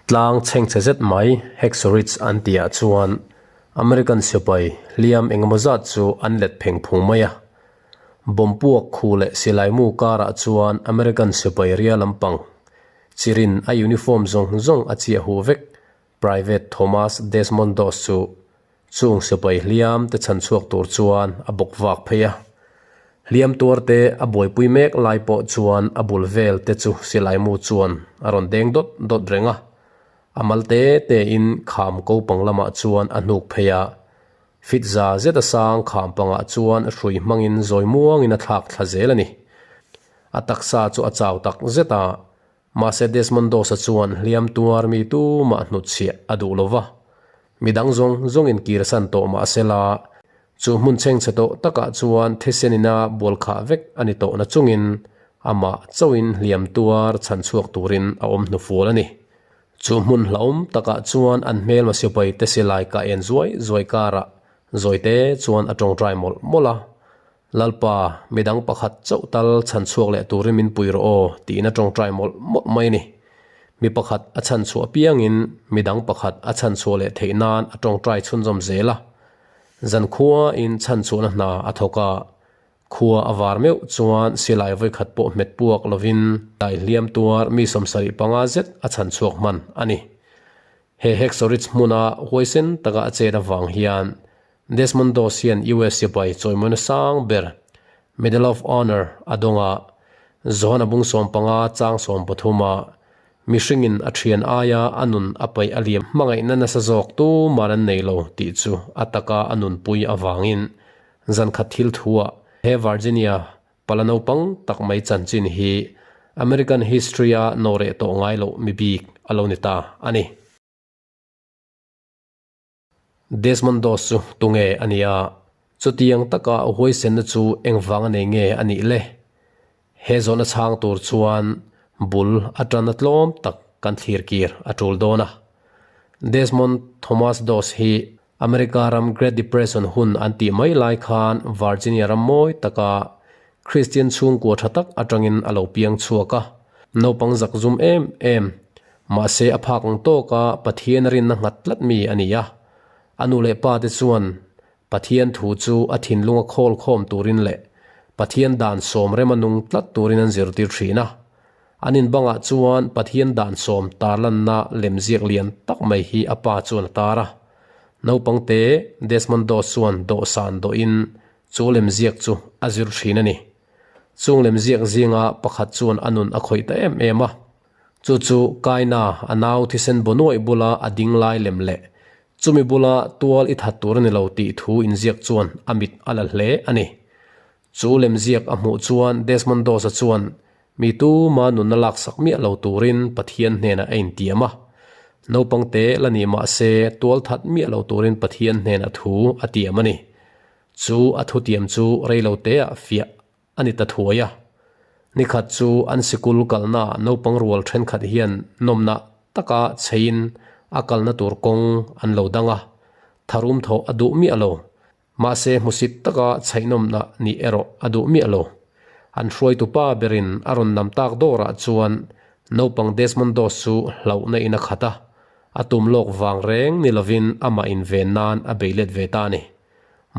Tlang chhengchhe zet mai Hacksaw Ridge an tihah chuan American sipai hliam engemaw zat chu an let pheng phung mai a. Bomb puak khu leh silai mu karah chuan American sipai ria lampang chirin a uniform zawng zawng a chiah huh vek Private Thomas Desmond Doss chu Chung sipai hliam te chhan chhuak tur chuan a bawk vak phei a. Hliam tuar te a buaipui mek lai pawh chuan a bul vel te chu silai mu chuan a rawn deng dawt dawt reng a. A mal te te in kham ko pang lamah chuan a hnuk phei a. Fit za zet a sang kham pangah chuan hrui hmangin zawi muangin a thlak thla zel a ni. A taksa chu a chau tak zet a. Mahse Desmond Doss-a chuan hliam tuar mi tumah hnutchhiah a duh lo va. Mi dang zawng zawngin kir san tawh mah sela, chu hmun chhengchhe tawh takah chuan thisenina bual khah vek a ni tawh na chungin amah chauhin hliam tuar chhan chhuak turin a awm hnufual a ni. Chu hmun hlauhawm takah chuan an hmelma sipai te silai kah en zuai zuai karah Zawite chuan a tawngtai mawlh mawlh a. Lalpa, midang pakhat chauh tal chhan chhuak leh turin min pui rawh aw, tiin a tawngtai mawlh mawlh mai a ni. Mi pakhat a chhan chhuah apiangin midang pakhat a chhan chhuah leh theih nan a tawngtai chhunzawm zel a. Zan khuain chhan chhuahna hna a thawk a, khua a var meuh chuan silai vawikhat pawh hmet puak lovin dai hliam tuar mi 75 zet a chhan chhuak hman a ni. He Hacksaw Ridge hmuna huaisen taka a chet avang hian Desmond Doss hian US sipai chawimawina sang ber Medal of Honor a dawng a, Johana bung 15 chang 13 a mihringin a thian aia a nun a paih a liam hmangaihna nasa zawk tuman an nei lo tih chu a taka a nunpui avangin zankhat thil thuah he Virginia pala naupang tak mai chanchin hi American history a nawhreh tawh ngai loh mi bik a lo ni ta a ni. Desmond Doss chu tunge a nia? Chutiang taka a huaisenna chu engvang a nei nge a nih le? He zawhna chhang tur chuan bul atana tlawm tak kan thlir kir a tul dawn a. Desmond Thomas Doss hi America ram Great Depression hun an tih mai lai khan Virginia ram mawi taka Kristian chhungkua tha tak atangin a lo piang chhuak a. Naupang zakzum em em Mahse a phak ang tawka Pathian a rinna nghat tlat mi a ni a. A nu leh pa te chuan Pathian thu chu a thinlunga khawl khawm turin leh Pathian dan sawm rema nung tlat turin an zirtir thin a. An inbangah chuan Pathian dan sawm tarlanna lemziak lian tak mai hi a pa chuan a tar a. Naupangte Desmond Doss chuan dawhsan dawhin chu lemziak chu a zir thin a ni. Chung lemziak zinga pakhat chuan a nun a khawih ta em em a. Chu chu Kaina a nau thisen bawnuaih bula a ding lai lem leh chumi bula tual i that tur a ni lo tih thu inziak chuan a mit a la hle a ni. Chu lemziak a hmuh chuan Desmond Doss-a chuan mi tuma nunna laksak miah lo turin Pathian hnenah a intiam a. Naupang te la ni mah se tual that miah lo turin Pathian hnenah thu a tiam a ni. Chu a thutiam chu reiloteah fiah a ni ta thuai a. Nikhat chu an sikul kalna naupang rual thenkhat hian nawmna taka cheiin a kalna tur kawng an lo dang a, tharum thawh a duh miah lo. Mahse hmusit taka chhaihnawmna nih erawh a duh miah lo. An hruaitupa berin a rawn nam tak dawrah chuan naupang Desmond Doss chu hlauhna in a khat a, a tum lawk vang reng ni lovin amah inven nan a bei let ve ta a ni.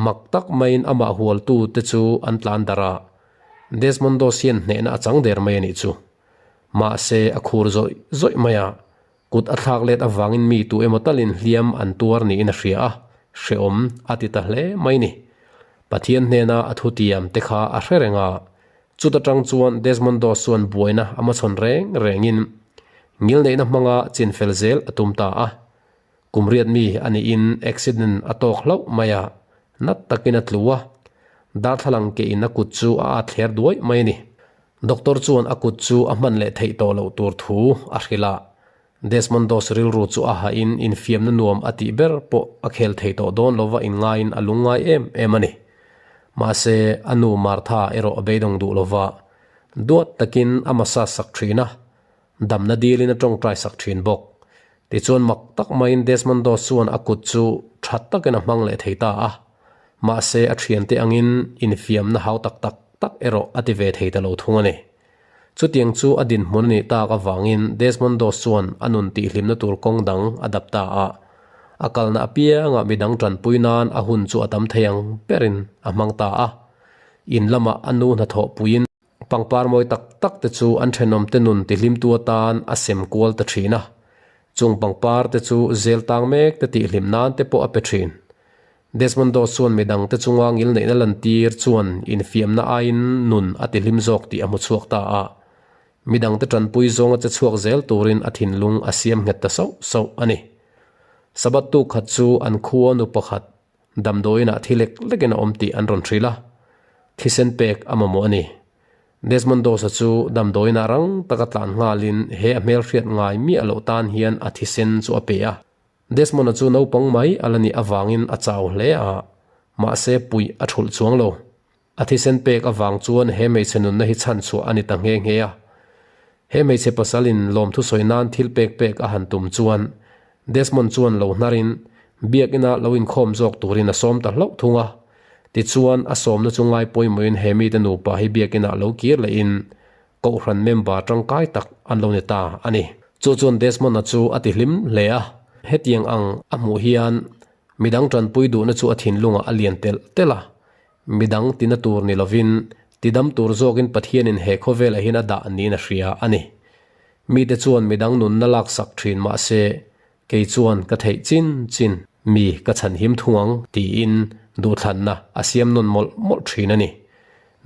Mak tak maiin amah hualtu te chu an tlan darh a, Desmond Doss hian hnehna a chang der mai a nih chu. Mahse, a khur zawih zawih mai a, kut a thlak let avangin mi tu emaw talin hliam an tuar niin a hria a, hrehawm a ti ta hle mai ni. Pathian hnena a thutiam te kha a hre reng a, chuta tang chuan Desmond Doss chuan buaina a hmachhawn reng rengin ngilneihna hmanga chinfel zel a tum ta a. Kum riat mi a niin accident a tawk hlauh mai a, nat takin a tlu a, darthlalang ke in a kut chu a at thler duai mai a ni. Doctor chuan a kut chu a hman leh theih tawh loh tur thu a hrilh a, Desmond Doss rilru chu a hahin infiamna nuam a tih ber pawh a khel thei tawh dawn lova inngaiin a lungngai em em a ni. Mahse, a nu Martha erawh a beidawng duh lova, duat takin a massage sak thin a, Damna dilin a tawngtai sak thin bawk. Tichuan mak tak maiin Desmond Doss chuan a kut chu tha takin a hmang leh thei ta a. Mahse a thiante angin infiamna hau tak tak tak erawh a ti ve thei ta lo thung a ni. Chutiang chu a dinhmun a nih tak avangin Desmond Doss chuan a nun tihhlimna tur kawng dang a dap ta a. A kalna apiangah midang tanpui nan a hun chu a tam thei ang berin a hmang ta a. In lamah a nu hnathawh puiin pangpar mawi tak tak te chu an thenawmte nun tihlimtu atan a sem kual ta thin a. Chung pangpar te chu zel tang mek te tihhlim nan te pawh a pe thin. Desmond Doss chuan midangte chunga ngilneihna lantir chuan infiamna aiin nun a tihlim zawk tih a hmu chhuak ta a. Midangte tanpui zawnga che chhuak zel turin a thinlung a siam nghet ta sauh sauh a ni. Sabbath tuk khat chu an khua nu pakhat damdawiinah thi lek lekin a awm tih an rawn hrilh a, thisen pek a mamawh a ni. Desmond Doss-a chu damdawiinah rang taka tlan nghalin he a hmelhriat ngai miah loh tan hian a thisen chu a pe a. Desmond-a chu naupang mai a la nih avangin a chau hle a, mahse puih a thulh chuang lo. A thisen pek avang chuan he hmeichhe nunna hi chhan chhuah a ni ta nghe nghe a. He hmeichhe pasalin lawmthu sawi nan thil pek pek a han tum chuan Desmond chuan lo hnarin biakina lo inkhawm zawk turin a sawm ta hlauh thung a. Tichuan a sawmna chu ngai pawimawhin he mite nupa hi biakina lo kir lehin Kohhran member tangkai tak an lo ni ta a ni. Chu chuan Desmond-a chu a ti hlim hle a. Hetiang ang a hmuh hian midang tanpui duhna chu a thinlungah a lian telh telh a. Midang tina tur ni lovin, tidam tur zawkin Pathianin he khawvelah hian a dah niin a hria a ni. Mite chuan midang nunna laksak thin mah se, Kei chuan ka theih chin chin mi ka chhan him thung ang tiin duhthlanna a siam nawn mawlh mawlh thin a ni.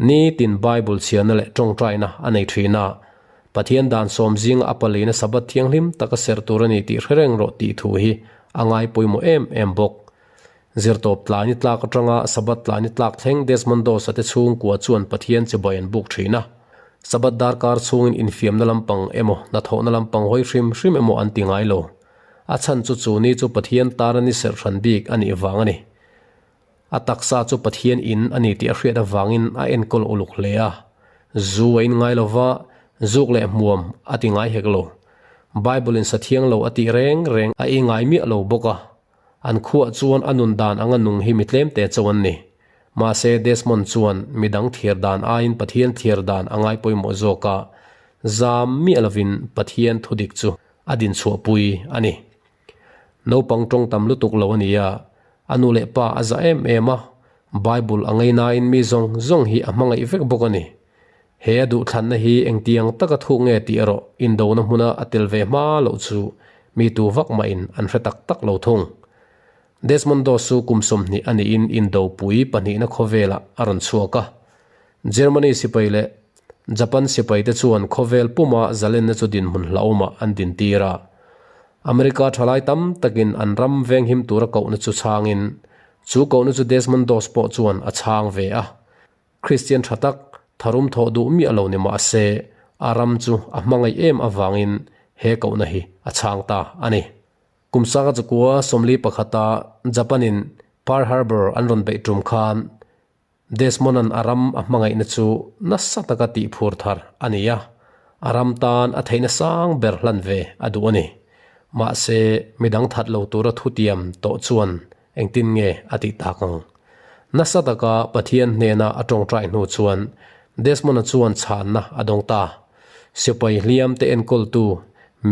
Nitin Bible chhiarna leh tawngtaina a nei thin a, Pathian dan sawm zinga a palina Sabbath thianghlim taka serh tur a ni tih hre reng rawh tih thu hi a ngai pawimawh em em bawk. Zirtawp tlai ni tlak atanga Sabbath tlai ni tlak thleng Desmond Doss-a te chhungkua chuan Pathian chibai an buk thin a. Sabbath darkar chhungin infiamna lampang emaw, hnathawhna lampang hawi hrim hrim emaw an ti ngai lo. A chhan chu chu ni chu Pathian tana ni serh hran bik a nih vang a ni. A taksa chu Pathian in a ni tih a hriat avangin a enkawl uluk hle a. Zu a in ngai lo va, zuk leh hmuam a ti ngai hek lo. Bible-in sa thiang lo a tih reng reng a i ngai miah lo bawk a. An khuah chuan a nun dan anga nung hi mi tlemte cho an ni. Mahse Desmond chuan mi dang thlir dan aiin Pathian thlir dan a ngai pawimawh zawk a, zam miah lovin Pathian thudik chu a dinchhuahpui a ni. Naupang tawng tam lutuk lo a ni a, a nu leh pa a zah em em a, Bible a ngeinain mi zawng zawng hi a hmangaih vek bawk a ni. He a duhthlanna hi engtiang taka thuk nge tih erawh indona hmuna a tel ve hma loh chu mi tu vak mahin an hre tak tak lo thung. Desmond Doss chu kum 20 a niin indopui pahnihna khawvelah a rawn chhuak a. Germany sipai leh Japan sipaite chuan khawvel puma zalenna chu dinhmun hlauhawmah an dintir a. America thalai tam takin an ram venghim tura kohna chu chhangin chu kohna chu Desmond Doss pawh chuan a chhang ve a. Kristian tha tak, tharum thawh duh miah lo ni mah se, a ram chu a hmangaih em avangin he kohna hi a chhang ta a ni. Kum sanga chukua 41-a Japan-in Pearl Harbor an rawn beih tum khan Desmond-a'n a ram a hmangaihna chu nasa taka tihphur thar a ni a, a ram tan a theihna sang ber hlan ve a duh a ni. Mahse, midang that lo tura thutiam tawh chuan Engtin nge a tih tak ang? Nasa taka Pathian hnena a tawngtai hnu chuan Desmond-a chuan chhanna a dawng ta. Sipai hliam te enkawltu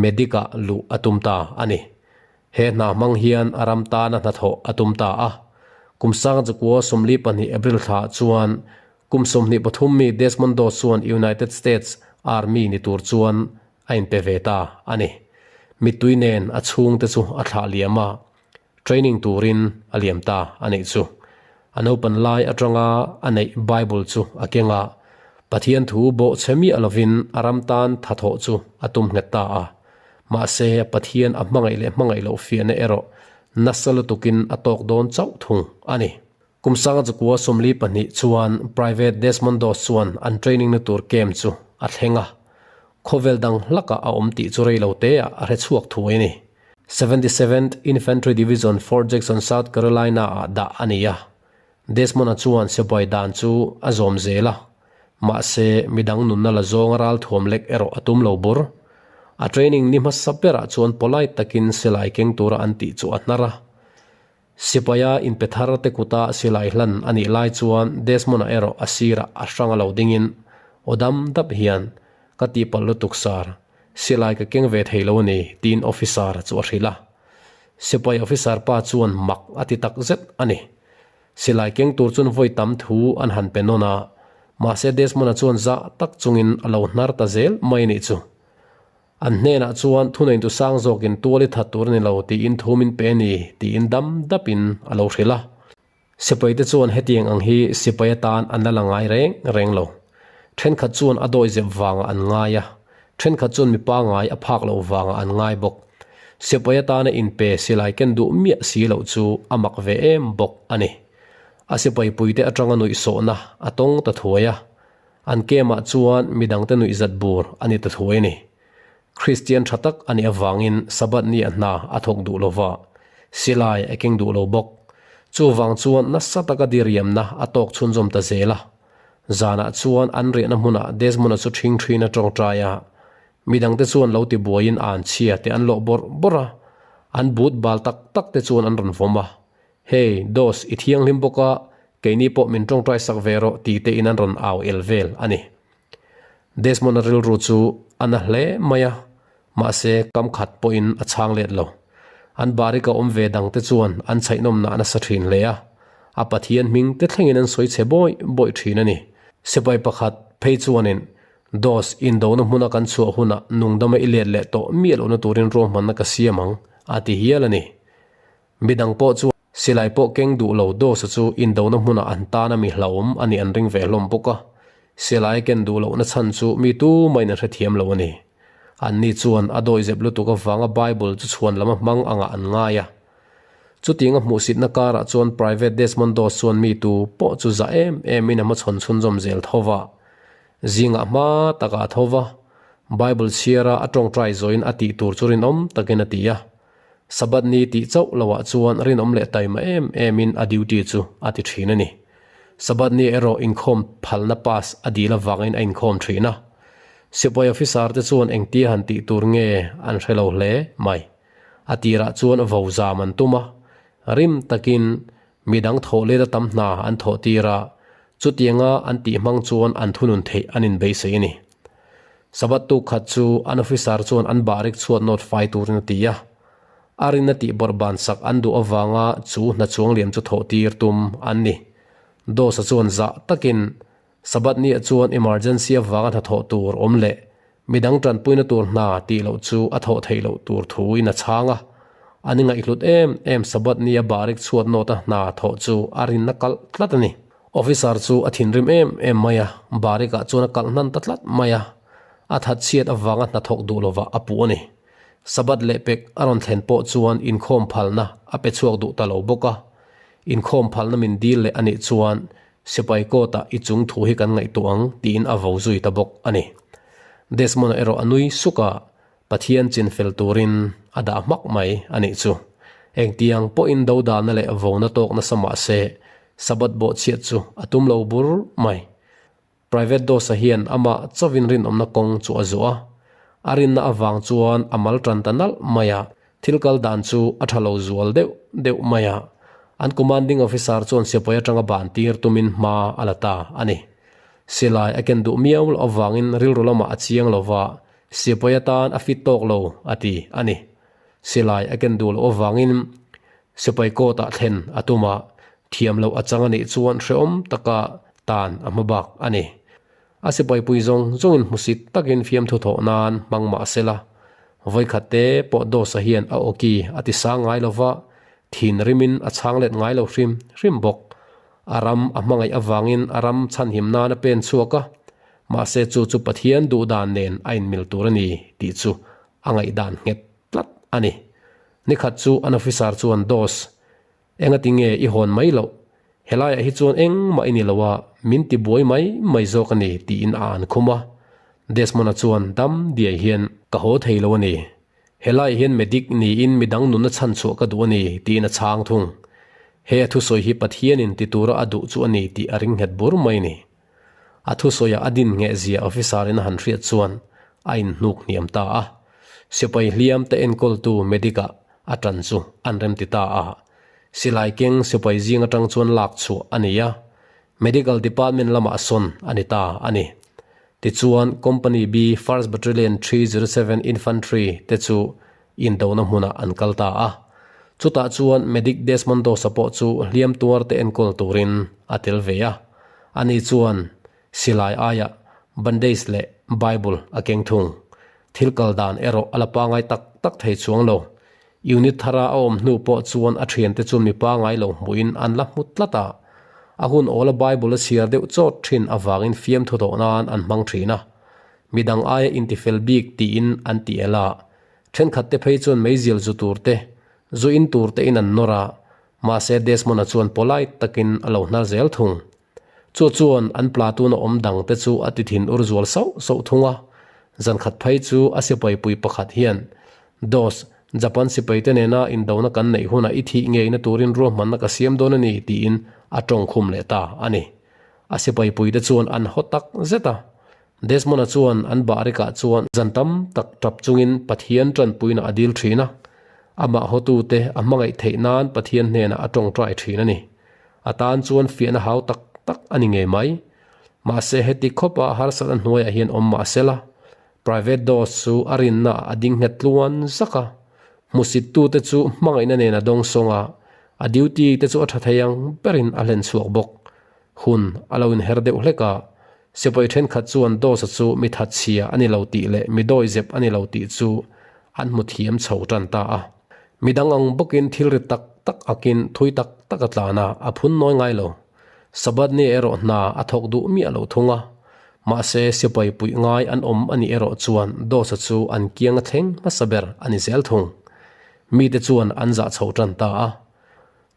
medic-ah luh a tum ta a ni. He hna hmang hian a ram tana hnathawh a tum ta a. Kum 1942 April thla chuan kum 23 mi Desmond Doss chuan United States Army ni tur chuan a inpe ve ta a ni. Mittui nen a chhungte chu a thlah liam a. Training turin a liam ta a neih chu. A naupan lai atanga a neih Bible chu a keng a, Pathian thu bawhchhe miah lovin a ram tan thathawh chu a tum nghet ta a. Mahse, Pathian a hmangaih leh hmangaih loh fiahna erawh nasa lutukin a tawk dawn chauh thung a ni. Kum 1942 chuan Private Desmond Doss chuan an training na tur camp chu a thleng a, khawvel dang hlakah a awm tih chu rei lo teah a hre chhuak thuai a ni. 77th Infantry Division Fort Jackson, South Carolina-ah dah a ni a. Desmond-a chuan sipai dan chu a zawm zel a, mahse midang nunna la zawnga ralthuam lek erawh a tum lo bur. A training ni hmasa berah chuan polite takin silai keng tura an tih chu a hnar a. Sipaia inpe thar te kuta silai hlan a nih lai chuan Desmond-a erawh a sirah a hrang a lo dingin aw dam dap hian. Ka tihpalh lutuk sir, silai ka keng ve thei lo a ni, tiin officer chu a hrilh a. Sipai officer pa chuan mak a ti tak zet a ni. Silai keng tur chuan vawi tam thu an han pe nawn a, mahse Desmond-a chuan zah tak chungin a lo hnar ta zel mai a nih chu. An hnenah chuan thuneintu sang zawkin tual i that tur a ni lo tiin thu min pe a ni tiin dam dapin a lo hrilh a. Sipaite chuan hetiang ang hi sipai atan an la la ngai reng reng lo. Thenkhat chuan a dawihzep vangah an ngai a, thenkhat chuan mi pangngai a phak loh vangah an ngai bawk. Sipai atana inpe silai ken duh miah si loh chu a mak ve em bawk a ni. A sipai puite atanga nuihsawhna a tawng ta thuai a, an kemah chuan midangte nuihzat bur a ni ta thuai a ni. Kristian tha tak a nih avangin Sabbath ni a hna a thawk duh lo va, silai a keng duh lo bawk. Chuvang chuan nasa taka diriamna a tawk chhunzawm ta zel a. Zanah chuan an riahna hmunah Desmond-a chu ṭhing ṭhin a ṭawngṭai a, midangte chuan lo tibuaiin an chhia te an lawh bawrh bawrh a, an but bal tak tak te chuan an rawn vawm a. Hey, Dos, i thianghlim bawk a, keini pawh min ṭawngṭai sak ve rawh ti tein an rawn au el vel a ni. Desmond-a rilru chu a na hle mai a, mahse kam khat pawhin a chhang let lo. An barika awm ve dangte chuan an chhaihnawmna a nasa thin hle a, a Pathian hming te thlengin an sawi chhe bawih bawih thin a ni. Sipai pakhat phei chuanin, Dos, indona hmuna kan chhuah hunah nungdama i let leh tawh miah lohna turin ruahmanna ka siam ang, a ti hial a ni. Midang pawh chu silai pawh keng duh lo Dosa chu indona hmunah an tana mi hlauhawm a nih an ring ve hlawm bawk a, silai ken duh lohna chhan chu mi tumahin an hrethiam lo a ni. Anni chuan a dawihzep lutuk avanga Bible chu chhuan lama hmang angah an ngai a. Chutiang a hmuhsitna karah chuan Private Desmond Doss chuan mi tu pawh chu za em emin a hmachhawn chhunzawm zel tho va. Zingah hma takah a tho va, Bible chhiara a tawngtai zawhin a tih tur chu rinawm takin a ti a. Sabbath ni tih chauh loah chuan rinawm leh taima em emin a duty chu a ti thin a ni. Sabbath ni erawh inkhawm phalna pass a dil avangin a inkhawm thin a. Sipai officer te chuan engtia han tih tur nge an hre lo hle mai. A tirah chuan vo zam an tum a, rim takin midang thawh let a tam hna an thawh tir a, chutianga an tih hmang chuan an thunun theih an inbeisei a ni. Sabbath tuk khat chu an officer chuan an bahrik chhuat nawt fai turin a ti a. A rinna tih bawrh ban sak an duh avanga chu hna chuang liam chu thawh tir tum an ni. Dosa chuan zah takin Sabbath niah chuan emergency avanga hna thawh tur awm leh midang tanpuina tur hna tih loh chu a thawh theih loh tur thuin a chhang a. An ingaihhlut em em Sabbath nia bahrik chhuat nawta hna thawh chu a rinna kalh tlat a ni. Officer chu a thinrim em em mai a, Barikah chuan a kalh hnan ta tlat mai a, a thatchhiat avanga hnathawk duh lovah a puh a ni. Sabbath leh pek a rawn thlen pawh chuan inkhawm phalna a pe chhuak duh ta lo bawk a, inkhawm phalna min dil leh a nih chuan sipai court-ah i chung thu hi kan ngaihtuah ang tiin a vo zui ta bawk a ni. Desmond-a erawh a nui suk a, Pathian chinfel turin a dah hmak mai a nih chu. Engtiang pawhin dodalna leh vona tawk nasa mah se, Sabbath bawhchhiat chu a tum lo bur mai. Private Dosa hian amah chauhin rinawmna kawng chu a zuah a. A rinna avang chuan a mal tan ta nalh mai a, thil kal dan chu a tha lo zual deuh deuh mai a. An commanding officer chuan sipai atanga ban tir tumin hma a la ta a ni. Silai a ken duh miau loh avangin rilru lamah a chiang lo va, Sipai atan a fit tawk lo, a ti a ni. Silai a ken duh loh avangin sipai court ah thlen a tum a, thiam loh a chang a nih chuan hrehawm taka tan a hma bak a ni. A sipai pui zawng zawngin hmusit takin fiamthu thawh nan hmang mah sela, vawikhat te pawh Dosa hian a awki a ti sang ngai lo va, thinrimin a chhang let ngai lo hrim hrim bawk. A ram a hmangaih avangin a ram chhanhim nan a pen chhuak a, Mahse chu chu Pathian duh dan nen a inmil tur a ni tih chu a ngaihdan nghet tlat a ni. Nikhat chu an officer chuan Dos, engati nge i hawn mai loh? Helaiah hi chuan engmah i ni lo a, min ti buai mai mai zawk a ni tiin a an khum a. Desmond-a chuan dam diai hian ka haw thei lo a ni. Helaiah hian medic niin midang nunna chhan chhuah ka duh a ni tiin a chhang thung. He a thusawi hi Pathianin ti tura a duh chu a ni tih a ring nghet bur mai a ni. A thusawiah a din ngheh zia officer-in a han hriat chuan a inhnuk hniam ta a. Sipai hliam te enkawltu medic-ah a tan chu an remti ta a. Silai keng sipai zing atang chuan lak chhuah a ni a, medical department lamah sawn a ni ta a ni. Tichuan, Company B, First Battalion 307 Infantry te chu indona hmunah an kal ta a. Chutah chuan Medic Desmond Doss-a pawh chu hliam tuar te enkawl turin a tel ve a. Ani chuan silai aiah bandage leh Bible a keng thung. Thil kal dan erawh a la pangai tak tak thei chuang lo. Unit thara a awm hnu pawh chuan a thiante chuan mi pangai lo hmuhin an la hmu tlat a. A hun awla Bible a chhiar deuh chawt thin avangin fiamthu tawh nan an hmang thin a. Midang aia intifel bik tiin an ti el a. Thenkhat te phei chuan meizial zu tur te, zu in tur te in an nawr a, mahse Desmond-a chuan polite takin a lo hnar zel thung. Chu chuan an platoon a awm dang te chu a ti thin ur zual sauh sauh thung a. Zankhat phei chu a sipai pui pakhat hian, Dos, Japan sipai te nena indona kan neih hunah i thih ngeina turin ruahmanna ka siam dawn a ni, tiin a tawng khum leh ta a ni. A sipai pui te chuan an haw tak zet a. Desmond-a chuan an bahrikah chuan zan tam tak tap chungin Pathian tanpuina a dil thin a. Amah hawtute a hmangaih theih nan Pathian hnenah a tawngtai thin a ni. A tan chuan fiahna hau tak tak a ni ngei mai. Mahse heti khawpa harsatna hnuaiah hian awm mah sela, Private Doss chu a rinna a ding nghet tluan zak a. Hmusittute chu hmangaihna nen a dawng sawng a, a duty te chu a tha thei ang berin a hlen chhuak bawk. Hun a lo inher deuh hlek a, sipai thenkhat chuan Doss-a chu mi thatchhia a ni lo tih leh mi dawihzep a ni lo tih chu an hmu thiam chho tan ta a. Midang ang bawkin thil ri tak tak akin thui tak tak a tlan a, a phun nawi ngai lo. Sabbath ni erawh hna a thawk duh miah lo thung a. Mahse, sipai puih ngai an awm a nih erawh chuan Doss-a chu an kiang a thleng hmasa ber a ni zel thung. Mite chuan an zah chho tan ta a.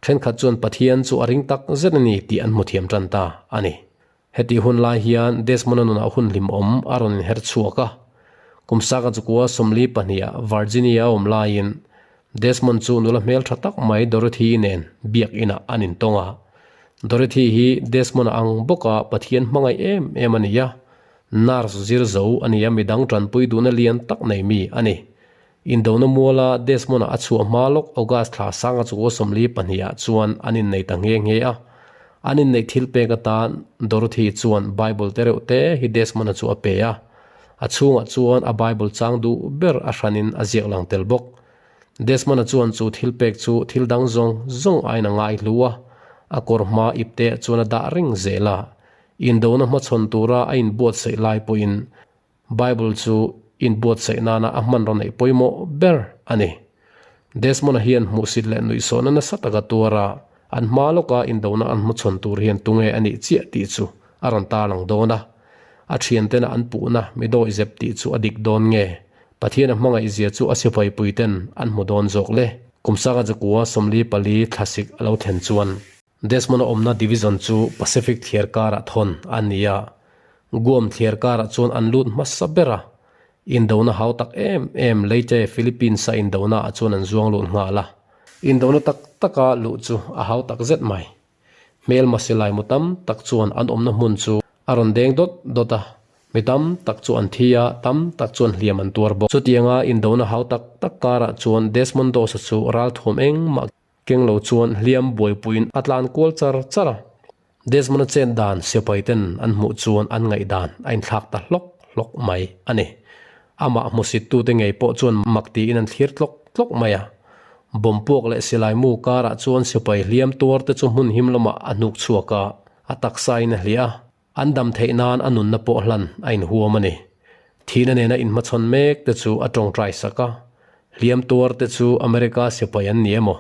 Thenkhat chuan Pathian chu a ring tak zet a ni tih an hmu thiam tan ta a ni. Hetih hun lai hian Desmond-a nunah hun hlimawm a rawn inher chhuak a. Kum saka chukua 42ah Virginia a awm laiin Desmond chu nula hmel tha tak mai Dorothy-i nen biak inah an intawng a. Dorothy hi Desmond-a ang bawka Pathian hmangaih em em a ni a, nurse zir zo a ni a, midang tanpui duhna lian tak nei mi a ni. Indona muala Desmond-a a chhuah hma lawk August thla sanga chu 42 ah chuan an innei ta nghe nghe a. An inneih thil pek atan Dorothy chuan Bible te reuh te hi Desmond-a chu a pe a. A chhungah chuan a Bible chang duh ber a hranin a ziak lang tel bawk. Desmond-a chuan chu thil pek chu thil dang zawng zawng aiin a ngai hlu a, a kawr hma ipteah chuan a dah reng zel a. Indona hmachhawn tura a inbuatsaih lai pawhin Bible chu inbuatsaih nana a hmanraw neih pawimawh ber a ni. Desmond-a hian hmuhsit leh nuihsawhna nasa taka tuar a, an hma lawka indona an hmachhawn tur hian tunge a nih chiah tih chu a rawn tarlang dawn a. A thiantena an puhna mi dawihzep tih chu a dik dawn nge? Pathian a hmangaihzia chu a sipaipuiten an hmu dawn zawk le? Kum sanga chakua 44 thlasik a lo thlen chuan. Desmond-a awmna division chu Pacific thliar karah thawn a ni a, Guam thliar karah chuan an lut hmasa ber a, indona hau tak em em Leyte, Philippines-a indona ah chuan an zuang lut nghal a. Indona tak taka luh chu a hau tak zet mai. Hmelma silai mu tam tak chuan an awmna hmun chu a rawn deng dawt dawt a, mi tam tak chu an thi a, tam tak chuan hliam an tuar bawk. Chutianga indona hau tak tak karah chuan Desmond Doss-a chu ralthuam engmah Keng lo chuan hliam buaipuiin a tlan kual char char a. Desmond-a chet dan sipai ten an hmuh chuan an ngaihdan a inthlak ta hlawk hlawk mai a ni. Amah hmusittute ngei pawh chuan mak tiin an thlir tlawk tlawk mai a. Bomb puak leh silai mu karah chuan sipai hliam tuar te chu hmun him lamah a hnuk chhuak a, a taksain a hliah a. An dam theih nan a nunna pawh hlan a inhuam a ni. Thihna nena inhmachhawn mek te chu a tawngtai sak a. Hliam tuar te chu America sipai an ni emaw,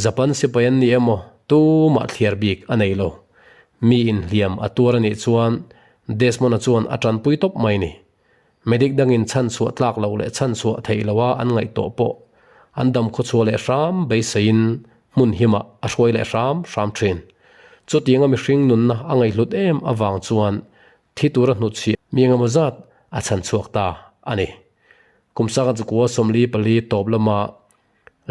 Japan sipai an ni emaw tumah thliar bik a nei lo. Mi inhliam a tuar a nih chuan Desmond-a chuan a tanpui tawp mai ni. Medic dangin chhanchhuah tlak loh leh chhanchhuah theih loha an ngaihtuah pawh an dam khawchhuah leh hram beiseiin hmun himah a hruai leh hram hram thin. Chutianga mihring nunna a ngaihhlut em avang chuan thi tura hnutchhiah mi engemaw zat a chhanchhuak ta a ni. Kum sanga chukua 44 tawp lama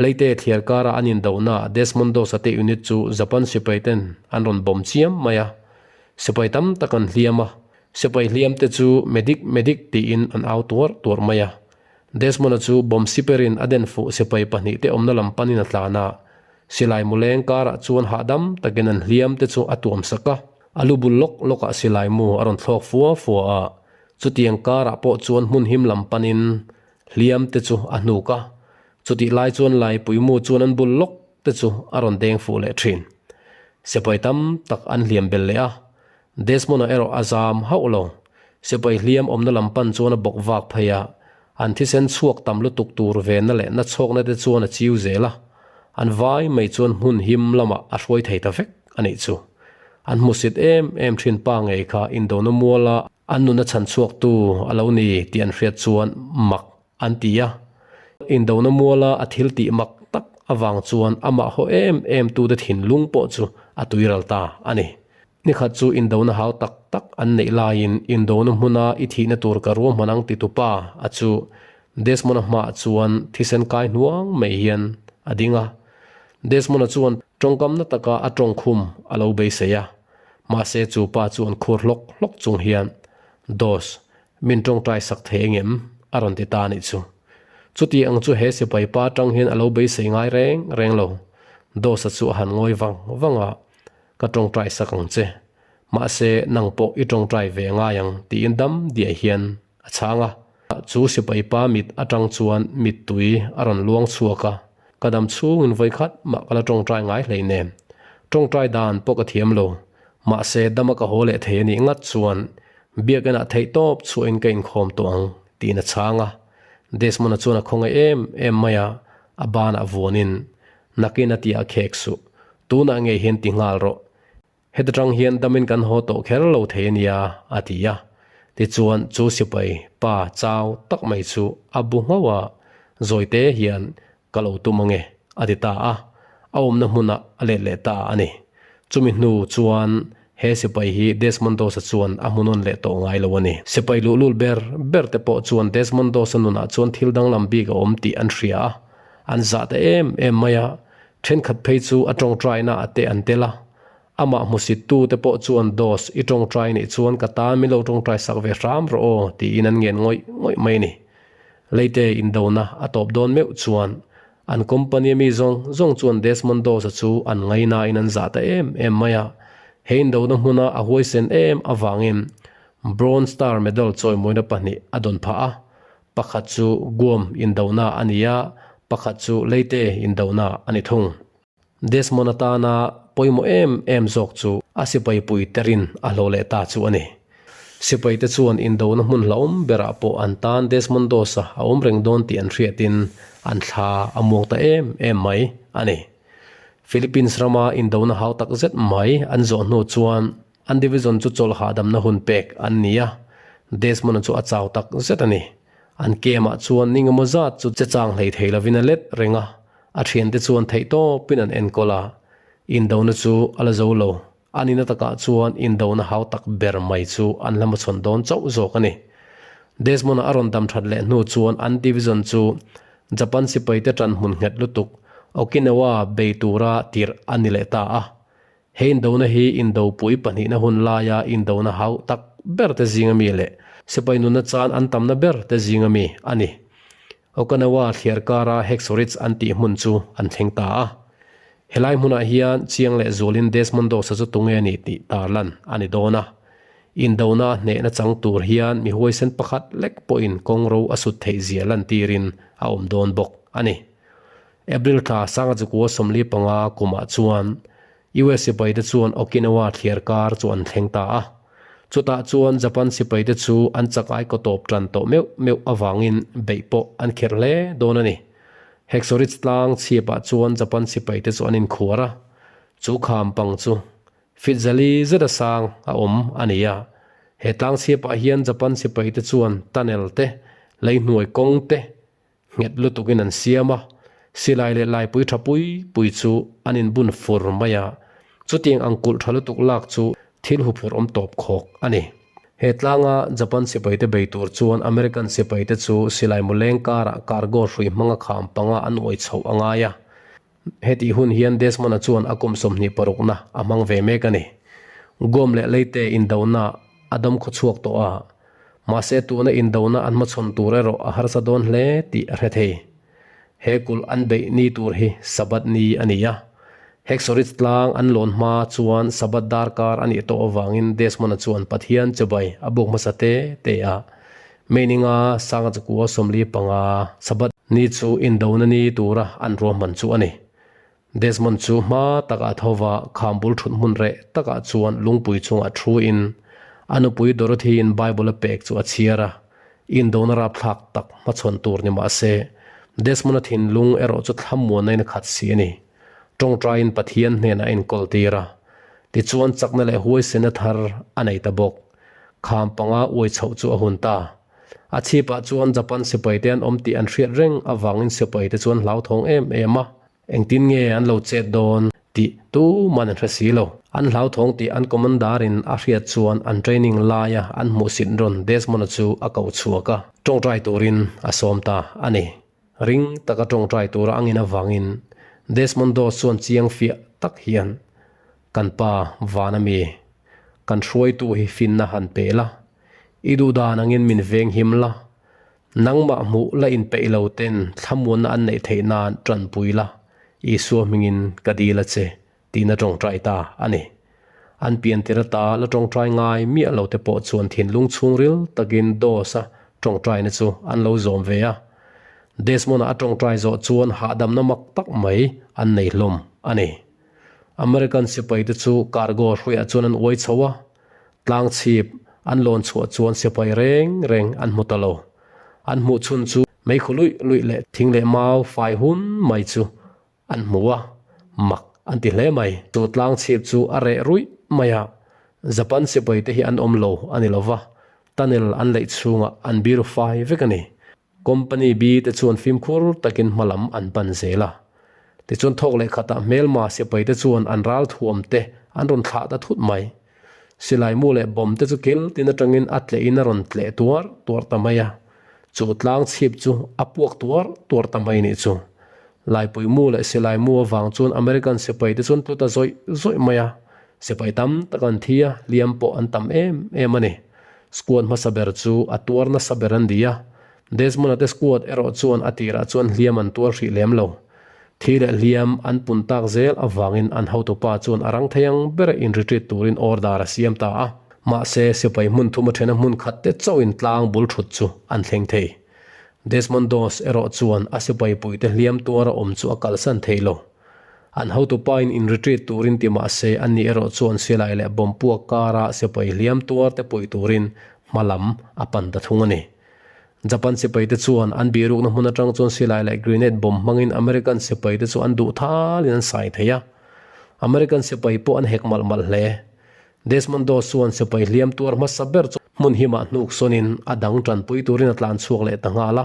Leite thliar kara an indohna Desmond Doss-a te unit chu Japan sipai ten an rawn bawm chiam mai a. Sipai tam tak an hliam a, sipai hliam te chu Medic, Medic tiin an au tuar tuar mai a. Desmond-a chu bomb siperin a den fuh sipai pahnihte awmna lam panin a tlan a, silai mu leng karah chuan hahdam takin an hliam te chu a tuam sak a. A lu bul lawk lawkah silai mu a rawn thlawk fua fua a. Chutiang karah pawh chuan hmun him lam panin hliam te chu a hnuk a, chutih lai chuan Laipui mu chuan an bul lawk te chu a rawn deng fuh leh thin. Sipai tam tak an hliam bel leh a, Desmond-a erawh a zam hauh lo. Sipai hliam awmna lam pan chuan a bawk vak phei a, an thisen chhuak tam lutuk tur venna leh nachhawkna te chuan a chiu zel a, an vai mai chuan hmun him lamah a hruai thei ta vek a nih chu. An hmusit em em thin pa ngei kha indona muala an nuna chhan chhuaktu a lo ni tih an hriat chuan mak an ti a. Indona muala a thil tih mak tak avang chuan amah haw em em tute thinlung pawh chu a tuiral ta a ni. Nikhat chu indona hau tak tak an neih laiin indona hmuna i thihna tur ka ruahman ang titu pa a chu Desmond-a hmaah chuan thisen kai hnuang mai hian a ding a. Desmond-a chuan tawngkamna taka a tawngkhum a lo beisei a, mahse chu pa chuan khur hlawk hlawk chung hian, Dos, min tawngtai sak thei engem? a rawn ti ta a nih chu. Chuti ang chu he sipai pa atang hian a lo beisei ngai reng reng lo. Dos-a chu a han ngawi vang vang a, Ka tawngtai sak ang che, mahse nang pawh i tawngtai ve ngai ang tiin dam diah hian a chhang a. Chu sipai pa mit atang chuan mittui a rawn luang chhuak a, ka dam chhungin vawikhat mah ka la tawngtai ngai hlei nen. Tawngtai dan pawh ka thiam lo, mahse dama ka haw leh thei a nih ngat chuan biakinah theihtawp chhuahin ka inkhawm tawh ang tiin a chhang a. Desmond-a chuan a khawngaih em em mai a, a banah vuanin nakin a ti a khek suh. Tunah ngei hian ti nghal rawh. Heta tang hian damin kan haw tawh kher lo thei a nia, a ti a. Tichuan chu sipai pa chau tak mai chu a bu nghauh a, Zawite hian ka lo tum ange, a ti ta a. A awmna hmunah a let leh ta a ni. Chumi hnu chuan he sipai hi Desmond Doss-a chuan a hmuhnawn leh tawh ngai lo a ni. Sipai luhlul ber ber te pawh chuan Desmond Doss-a nunah chuan thil danglam bik a awm tih an hria a, an zah ta em em mai a. Thenkhat phei chu a tawngtaina ah te an tel a, amah hmusit tu te pawh chuan Dos, i tawngtai nih chuan ka tan min lo tawngtai sak ve hram rawh aw tiin an ngen ngawih ngawih mai a ni. Leite indona a tawp dawn meuh chuan an company ami zawng zawng chuan Desmond Doss-a chu an ngainain an zah ta em em mai a, he indona hmuna a huaisen em avangin Bronze Star Medal chawimawina pahnih a dawn phah a, Pakhat chu Guam indona a ni a, pakhat chu Leyte indona a ni thung. Desmond atana pawimawh em em zawk chu a sipai pui terin a hlawh leh ta chu a ni. Sipaite chuan indona hmun hlauhawm berah pawh an tan Desmond Doss-a a awm reng dawn tih an hriatin an thla a muang ta em em mai a ni. Philippines rama indona hau tak zet mai an zawh hnu chuan An division chu chawlh hahdamna hun pek an ni a, Desmond-a chu a chau tak zet a ni. An camp-ah chuan ning emaw zat chu che chang hlei thei lovin a let reng a, a thiante chuan theihtawpin an enkawl a. Indona chu a la zo lo, a nihna takah chuan indona hau tak ber mai chu an la hmachhawn dawn chauh zawk a ni. Desmond-a a rawn dam that leh hnu chuan an division chu Japan sipaite ṭan hmun nghet lutuk Okinawa bei tura tirh a ni leh ta a. He indona hi indopui pahnihna hun laia indona hau tak ber te zinga mi leh sipai nunna chan an tamna ber te zinga mi a ni. Okinawa thliar kara Hexoritz an tih hmun chu an thleng ta a. Helai hmunah hian chiang leh zualin Desmond Doss-a chu tunge a ni tih tarlan a ni dawn a. Indona hnehna chang tur hian mi huaisen pakhat lek pawhin kawngro a sut theih zia lantirin a awm dawn bawk a ni. April thla sanga chukua 45 kumah chuan US sipaite chuan Okinawa thliar kar chu an thleng ta a. Chutah chuan Japan sipaite chu an chak ai kaw tawp tan tawh meuh meuh avangin beih pawh an kherh hle dawn a ni. Hexoritz tlang chhiapah chuan Japan sipaite chu an inkhuar a, chu kham pang chu fit zali zeta sang a awm a ni a. He tlang chhiapah hian Japan sipaite chuan tunnel te, leihnuai kawng te, Nghet lutukin an siam a, silai leh laipui tha pui pui chu an inbun fur mai a, chutiang ang kulh tha lutuk lak chu thil huphurh awm tawp khawk a ni. He tlanga Japan sipaite bei tur chuan American sipaite chu silai muleng karah cargo hrui hmanga kham panga an uai chhoh a ngai a. Hetih hun hian Desmond-a chuan a kum 20 parukna a hmang ve mek a ni. Guam leh Leyte indona a dam khawchhuak tawh a, Mahse tuna indona an hmachhawn tur erawh a harsa dawn hle tih a hre thei. He kulh an beih ni tur hi Sabbath ni a ni a. Hexorich tlang an lawn hma chuan Sabbath darkar a nih tawh avangin Desmond-a chuan Pathian chibai a buk hmasa te te a. May ninga sanga chakua 45 Sabbath ni chu indona ni tura an ruahman chu a ni. Desmond chu hma takah tho va kham bul thut hmun reh takah chuan lungpui chungah thu in a nupui Dorothy-in Bible a pek chu a chhiar a. Indona rapthlak tak hmachhawn tur ni mah se, Desmond-a thinlung erawh chu thlamuanna in a khat si a ni. Tawngtaiin Pathian hnenah a inkawl tir a, tichuan chakna leh huaisenna thar a nei ta bawk. Kham panga uai chhoh chu a hun ta. A chhipah chuan Japan sipaite an awm tih an hriat reng avangin sipaite chu an hlauthawng em em a. Engtin nge an lo chet dawn tih tuman an hre si lo. An hlauthawng tih an commander in a hriat chuan an training laia an hmuhsit rawn Desmond-a chu a koh chhuak a, tawngtai turin a sawm ta a ni. Ring taka tawngtai tura a ngin avangin Desmond Doss chuan chiang fiah tak hian, Kan pa van a mi, kan hruaitu hi finna han pe la, i duhdan angin min venghim la, Nangmah hmuh la inpeih lo ten thlamuanna an neih theih nan tanpui la, Isua hmingin ka dil a che, tiin a tawngtai ta a ni. An piantir ata la tawngtai ngai miah lo te pawh chuan thinlung chhungril takin Doss-a tawngtaina chu an lo zawm ve a. Desmond-a a tawngtai zawh chuan hahdamna mak tak mai an nei hlawm a ni. American sipaite chu cargo hruaiah chuan an uai chho a, Tlang chhip an lawn chhuah chuan sipai reng reng an hmu ta lo. An hmuh chhun chu meikhu luih luih leh thing leh mau fai hun mai chu an hmu a, mak an ti hle mai. Chu tlang chhip chu a reh ruih mai a, Japan sipai te hi an awm lo a ni lo va, tunnel an leih chhungah an biru fai vek a ni. Company B te chuan fimkhur takin hma lam an pan zel a. Tichuan thawk leh khatah hmelma sipai te chuan an ral thuam te an rawn thlah ta thut mai. Silai mu leh bomb te chu kil tin atangin a tleh in a rawn tleh tuar tuar ta mai a. Chu tlang chhip chu a puak tuar tuar ta mai nih chu. Laipui mu leh silai mu avang chuan American sipai te chuan tlu ta zawih zawih mai a. Sipai tam tak an thi a, hliam pawh an tam em em a ni. Squad hmasa ber chu a tuar nasa ber an ni a, Desmond-a te squad erawh chuan a tirah chuan hliam an tuar hrih lem lo. Thi leh hliam an pun tak zel avangin an hotupa chuan a rang thei ang bera in retreat turin order a siam ta a. Mahse, sipai hmun thum a thena hmun khat te chauhin tlang bul thut chu an thleng thei. Desmond Doss erawh chuan a sipai puite hliam tuara awm chu a kalsan thei lo. An hotupain in retreat turin ti mah se an ni erawh chuan silai leh bomb puak kara sipai hliam tuar te puih turin hma lam a pan ta thung a ni. Japan sipai te chuan an birukna hmun atang chuan silai leh grenade bomb hmangin American sipai te chu an duh thalin an sai thei a. American sipai pawh an hek malh malh hle. Desmond Doss chuan sipai hliam tuar hmasa ber chu hmun himah hnuk sawnin a dang tanpui turin a tlan chhuak leh ta nghal a.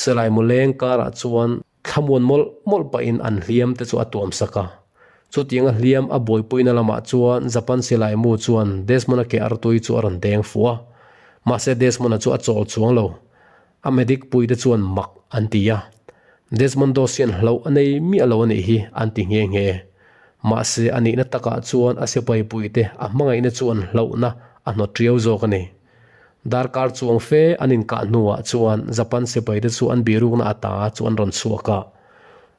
Silai mu leng karah chuan Thlamuan mawlh mawlh pahin an hliam te chu a tuam sak a. Chutianga hliam a buaipuina lamah chuan Japan silai mu chuan Desmond-a ke artui chu a rawn deng fuh a. Mahse Desmond-a chu a chawl chuang lo. A medic pui te chuan mak an ti a. Desmond Doss hian hlauh a nei miah lo a nih hi an ti nghe nghe. Mahse a nihna takah chuan a sipai pui te a hmangaihna chuan hlauhna a hnawt riau zawk a ni. Darkar chuang fe an inkah hnuah chuan Japan sipaite chu an birukna ata chu an rawn chhuak a.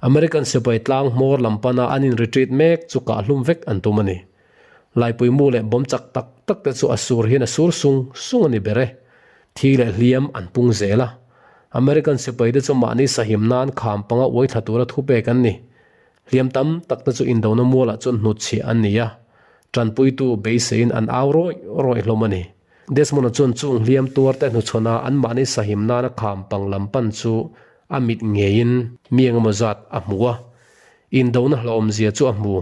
American sipai tlang hmawr lam pana an in retreat mek chu kah hlum vek an tum a ni. Laipui mu leh bomb chak tak tak te chu a sur hian a sur sung sung a ni ber e. Thi leh hliam an pung zel a. American sipaite chu mahni sahim nan kham panga uai thla tura thupek an ni. Hliam tam tak te chu indona mualah chuan hnutchhiah an ni a, tanpuitu beiseiin an au rawih rawih hlawm a ni. Desmond-a chuan chung hliam tuarte hnuchhawn a anmahni sahim nana kham pang lam pan chu a mit ngeiin mi engemaw zat a hmu a, indona hlauhawmzia chu a hmu.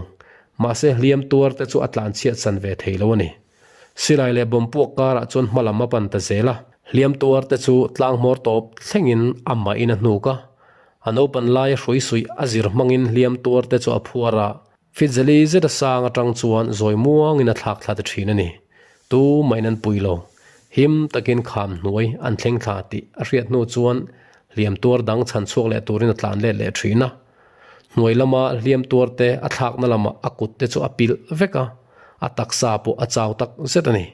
Mahse hliam tuarte chu a tlanchhiat san ve thei lo a ni. Silai leh bomb puak karah chuan hma lam a pan ta zel a, hliam tuarte chu tlang hmawr tawp thlengin a mahin a hnuk a. A naupan laia hrui suih a zir hmangin hliam tuarte chu a phuar a, Fitzeli zet a sang atang chuan zawi muangin a thlak thla ta thin a ni. Tu mahin an pui lo. Him takin kham hnuai an thleng thla tih a hriat hnu chuan hliam tuar dang chhan chhuak leh turin a tlan let leh thin a. Hnuai lama hliam tuarte a thlakna lamah a kut te chu a pilh vek a, a taksa pawh a chau tak zet a ni.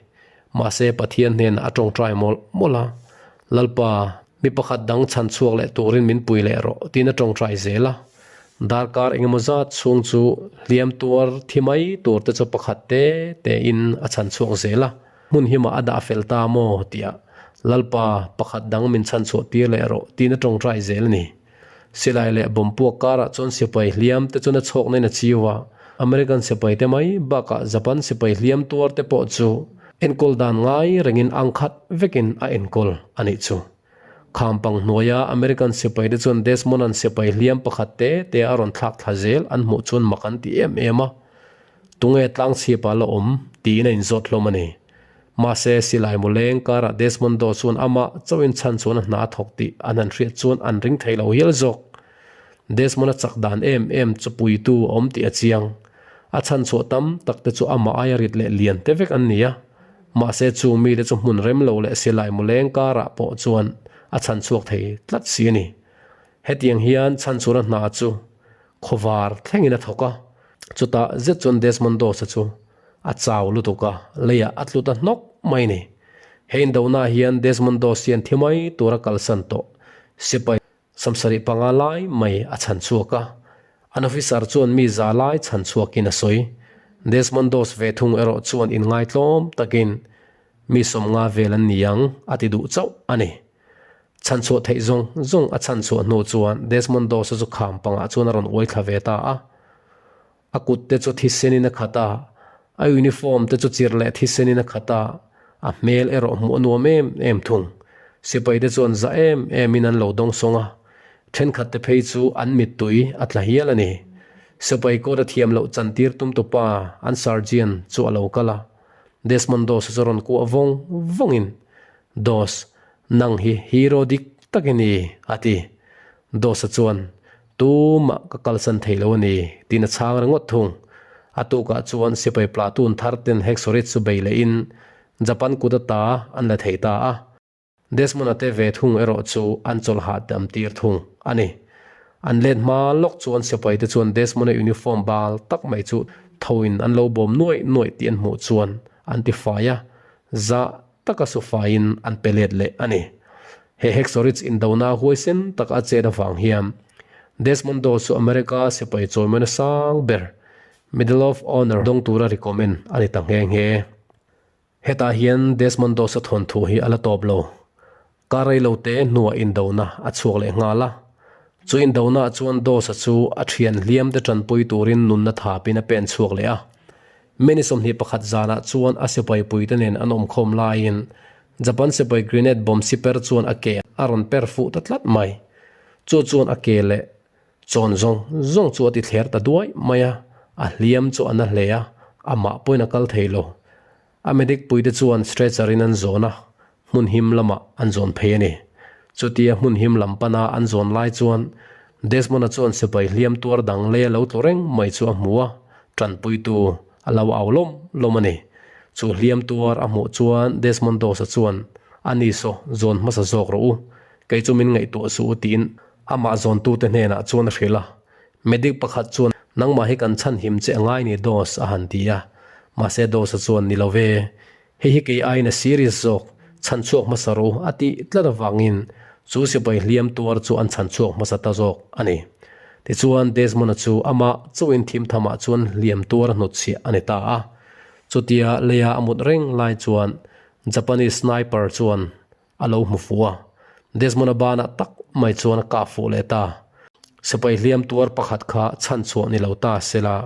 Mahse Pathian hnenah a tawngtai mawlh mawlh a, Lalpa, mi pakhat dang chhan chhuak leh turin min pui leh rawh, tiin a tawngtai zel a. Darkar engemaw zat chhung chu hliam tuar thi mai tur te chu pakhat te te in a chhan chhuak zel a, hmun himah a dah fel ta maw tih Lalpa pakhat dang min chhan chhuah tir leh rawh tiin a tawngtai zel a ni. Silai leh bomb puak karah chuan sipai hliam te chuan a chhawkna in a chiu a, American sipai te mai bakah Japan sipai hliam tuar te pawh chu enkawl dan ngai rengin ang khat vekin a enkawl a nih chu. Khampang hnuaia American sipai te chuan Desmond-a'n sipai hliam pakhat te te a rawn thlak thla zel an hmuh chuan mak an ti em em a, Tunge tlangchhipa la awm? tiin a inzawt hlawm a ni. Mahse, silai mu leng karah Desmond Doe chuan amah chauhin chhan chuan a hna a thawk tih an han hriat chuan an ring thei lo hial zawk. Desmond-a chak dan em em chu puitu a awm tih a chiang. A chhan chhuah tam tak te chu amah aia rit leh lian te vek an ni a. Mahse, chung mite chu hmun rem lo leh silai mu leng karah pawh chuan a chhan chhuak thei tlat si a ni. Hetiang hian chhan chhuahna hna chu khawvar thlengin a thawk a. Chutah zet chuan Desmond Doss-a chu a chau lutuk a, leiah a tlu ta hnawk mai ni. He indonaah hian Desmond Doss hian thi mai tura kalsan tawh sipai 75 lai mai a chhan chhuak a, an officer chuan mi za lai chhan chhuakin a sawi. Desmond Doss ve thung erawh chuan inngaitlawm takin mi 50 vel an ni ang a ti duh chauh a ni. Chhanchhuah theih zawng zawng a chhanchhuah hnu chuan Desmond Doss-a chu kham pangah chuan a rawn uai thla ve ta a. A kut te chu thisenin a khat a, a uniform te chu chirh leh thisenin a khat a, a hmel erawh hmuh a nuam em em thung. Sipai te chuan za em emin an lo dawngsawng a, thenkhat te phei chu an mittui a tla hial a ni. Sipai coat a thiam loh chantir tum tupa an sergeant chu a lo kal a, Desmond Doss-a chu rawn kuah vawng vawngin, Doss, nang hi hero dik tak i ni, a ti. Doss-a chuan, Tumah ka kalsan thei lo a ni, tiin a chhang ringawt thung. A tukah chuan sipai platoon thar ten Hexorit chu bei lehin Japan kut ata an la thei ta a. Desmond-a te ve thung erawh chu an chawlh hahdam tir thung a ni. An let hma lawk chuan sipai te chuan Desmond-a uniform bal tak mai chu thoin an lo bawm nuaih nuaih tih an hmuh chuan an ti fai a, zah taka su faiin an pe let leh a ni. He Hexorich indona huaisen taka a chet avang hian Desmond Doss chu America sipai chawimawina sang ber Medal of Honor dawng tura recommend a ni ta nghe nghe. Hetah hian Desmond Doss-a thawnthu hi a la tawp lo. Kar rei lo te hnuah indona a chhuak leh nghal a. Chu indonaah chuan Doss-a chu a thian hliam te tanpui turin nunna thapin a pen chhuak leh a. Many 21 zanah chuan a sipai puite nen an awmkhawm laiin Japan sipai grenade bomb siper chuan a ke a rawn per fuh ta tlat mai. Chu chuan a ke leh chawn zawng zawng chu a ti thler ta duai mai a, a hliam chu a na hle a, amah pawhin a kal thei lo. A medic puite chuan stretcher in an zawn a, hmun him lamah an zawn phei a ni. Chutia hmun him lam pana an zawn lai chuan Desmond-a chuan sipai hliam tuar dang lei a lo tlu reng mai chu a hmu a, tanpuitu a lo au lawm lawm a ni. Chu hliam tuar a hmuh chuan Desmond Doss-a chuan, A ni saw, zawn hmasa zawk rawh u, kei chu min ngaihtuah suh u tiin amah zawntute hnenah chuan a hrilh a. Medic pakhat chuan, Nangmah hi kan chhanhim che a ngai ni Doss a han ti a. Mahse Doss-a chuan, Ni lo ve, hei hi kei aiin a serious zawk, chhanchhuak hmasa rawh u a tih tlat avangin chu sipai hliam tuar chu an chhanchhuak hmasa ta zawk a ni. Tichuan Desmond-a chu amah chauhin thim thamah chuan hliam tuar a hnutchhiah a ni ta a. Chutia leia a mut reng lai chuan Japanese sniper chuan a lo hmu fuh a, Desmond-a banah tak mai chuan a kah fuh leh ta. Sipai hliam tuar pakhat kha chhanchhuah ni lo ta sela,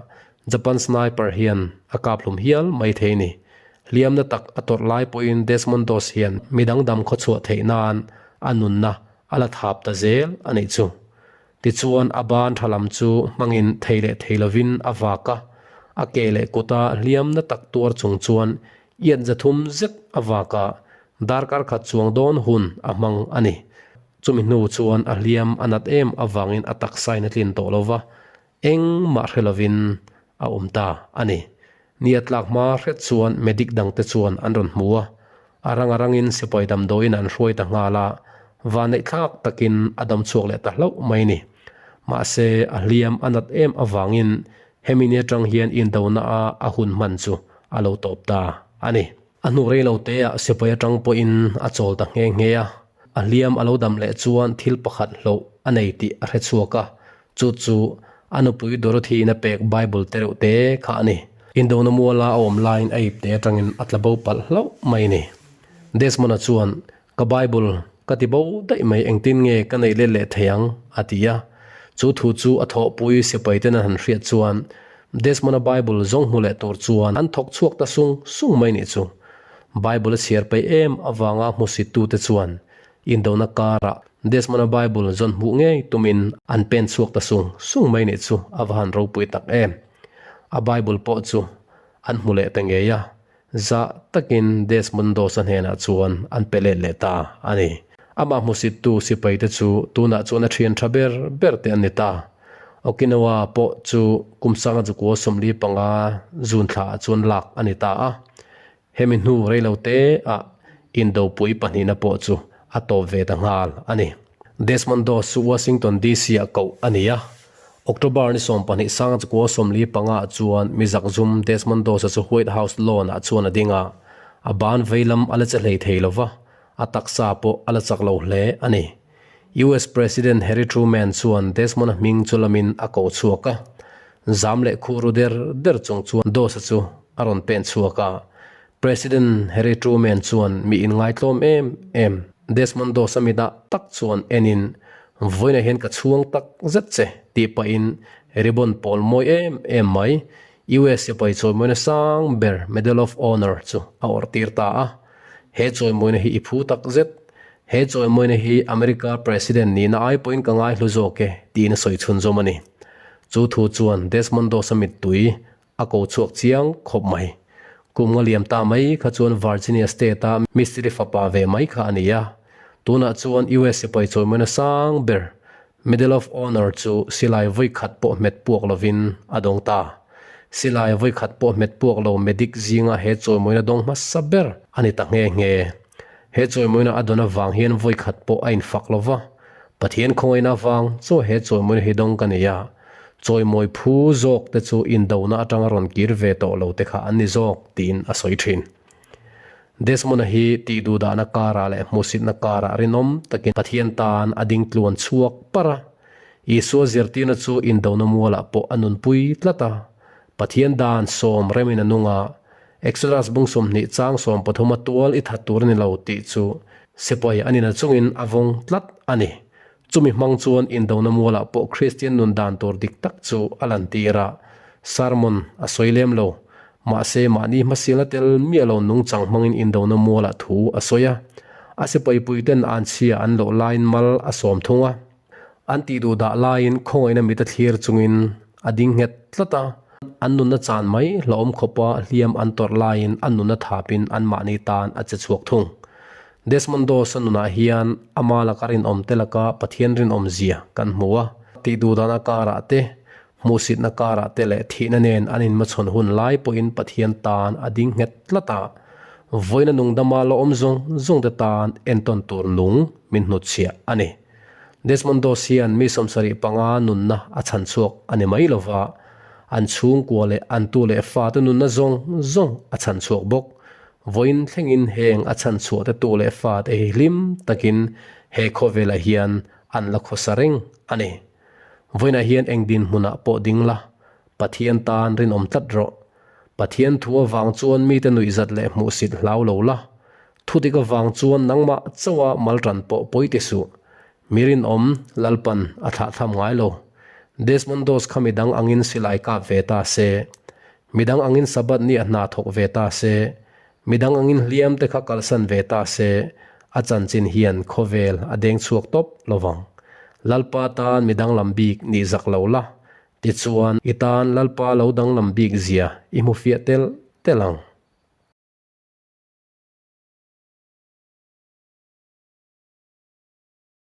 Japan sniper hian a kap hlum hial mai thei ni. Hliamna tak a tawrh lai pawhin Desmond Doss hian mi dangdam khawchhuah theih nan a nunna a la thap ta zel a nih chu. Tichuan a ban tha lam chu hmangin thei leh thei lovin a vak a, a ke leh kuta hliamna tak tuar chung chuan iat 300 zet a vak a, Darkar khat chuang dawn hun a hmang a ni. Chumi hnu chuan a hliam a nat em avangin a taksain a tlin tawh lo va, engmah hre lovin a awm ta a ni. Ni a tlak hma hret chuan medic dangte chuan an rawn hmu a, a rang a rangin sipai damdawiin an hruai ta nghal a, vanneihthlak takin a dam chhuak leh ta hlauh mai a ni. Mahse, a hliam a nat em avangin hemi ni atang hian indona a a hun hman chu a lo tawp ta a ni. A hnu rei lo teah sipai atang pawhin a chawl ta nghe nghe a, a hliam a lo dam leh chuan thil pakhat hloh a nei tih a hre chhuak a, chu chu A nupui Dorothy-in a pek Bible te reuh te kha a ni. Indona muala a awm laiin a ipte atangin a tla bo palh hlauh mai a ni. Desmond-a chuan, Ka Bible ka ti bo daih mai engtin nge ka neih let leh thei ang? a ti a. Chu thu chu a thawhpui sipai ten an han hriat chuan Desmond-a Bible zawng hmu leh tur chuan an thawk chhuak ta sung sung mai nih chu. Bible a chhiar peih em avanga hmusittute chuan Indona karah Desmond-a Bible zawn hmuh ngei tumin an pen chhuak ta sung sung mai nih chu a va han ropui tak em. A Bible pawh chu an hmu leh ta ngei a, zah takin Desmond Doss-a hnenah chuan an pe let leh ta a ni. Amah hmusittu sipaite chu tunah chuan a thian tha ber ber te an ni ta. Okinawa pawh chu kum sanga chukua 45 June thlaah chuan lak a ni ta a. Hemi hnu reilo te ah indopui pahnihna pawh chu a tawp ve ta nghal a ni. Desmond Doss chu Washington DC ah koh a ni a. October ni 12 sang chukua 45 ah chuan mi zakzum Desmond Doss-a chu White House lawn ah chuan a ding a, a ban veilam a la che hlei thei lo va, a taksa pawh a la chak lo hle a ni. US President Harry Truman chuan Desmond-a hming chu lamin a ko chhuak a, zam leh khuh ru der der chung chuan Doss-a chu a rawn pen chhuak a. President Harry Truman chuan mi inngaitlawm em em Desmond Doss-a mitah tak chuan enin, Vawiinah hian ka chhuang tak zet che, tih pahin ribbon pawl mawi em em mai, US sipai chawimawina sang ber Medal of Honor chu a awrh tir ta a. He chawimawina hi i phu tak zet. He chawimawina hi America President nihna ai pawhin ka ngaihlu zawk e, tiin a sawi chhunzawm a ni. Chu thu chuan Desmond Doss-a mittui a ko chhuak chiang khawp mai. Kum nga liam ta mai kha chuan Virginia State-a mistiri fapa ve mai kha a ni a. Tunah chuan US sipai chawimawina sang ber Medal of Honor chu silai vawi khat pawh hmet puak lovin a dawng ta. Silai vawi khat pawh hmet puak lo medic zinga he chawimawina dawng hmasa ber a ni ta nghe nghe. He chawimawina a dawn avang hian vawi khat pawh a infak lo va, Pathian khawngaihna avang chaw he chawimawina hi dawng ka nei a, chawimawi phu zawk te chu indona atanga rawn kir ve tawh lo te kha an ni zawk tiin a sawi thin. Desmond-a hi tihduhdahna karah leh hmuhsitna karah rinawm takin Pathian tan a ding tluan chhuak par a. Isua zirtirna chu indona mualah pawh a nunpui tlat a. Pathian dan sawm remin a nung a, Exodus bung 20 chang 13 a tual i that tur a ni lo tih chu sipai a nina chungin a vawng tlat a ni. Chumi hmang chuan indona mualah pawh Kristian nun dan tur dik tak chu a lantir a, sermon a sawi lem lo. Mahse, mahni hmasialna tel miah lo nungchang hmangin indona mualah thu a sawi a. A sipaipuiten anchhia an loh laiin mal a sawm thung a. An tih duh dah laiin khawngaihna mit a thlir chungin a ding nghet tlat a. An nunna chan mai hlauhawm khawpa hliam an tawrh laiin an nunna thapin anmahni tan a che chhuak thung. Desmond Doss-a nunah hian ama laka rinawm te laka Pathian rinawm zia kan hmu a. Tih duhdana karah te, hmuhsitna karah te leh thihna nen an inhmachhawn hun lai pawhin Pathian tan a ding nghet tlat a. Vawiina nungdama la awm zawng zawng te tan entawn tur nung min hnutchhiah a ni. Desmond Doss hian mi 75 nunna a chhan chhuak a ni mai lova, an chhungkua leh an tu leh fate nunna zawng zawng a chhan chhuak bawk. Vawiin thlengin heng a chhan chhuah te tu leh fate hi hlim takin he khawvelah hian an la khawsa reng a ni. Vawiinah hian eng dinhmunah pawh ding la, Pathian tan rinawm tlat rawh. Pathian thu avang chuan mite nuihzat leh hmuhsit hlau lo la, thudik avang chuan nangmah chauha mal tan pawh pawi ti suh. Mi rinawm Lalpan a thlahthlam ngai lo. Desmond Doss kha midang angin silai kap ve ta se, Midang angin Sabbath ni a hna thawk ve ta se, midang angin hliam te kha kalsan ve ta se, a chanchin hian khawvel a deng chhuak tawp lo vang. Lalpa tan mi danglam bik nih zak lo la, tichuan i tan Lalpa lo danglam bik zia i hmu fiah tel tel ang.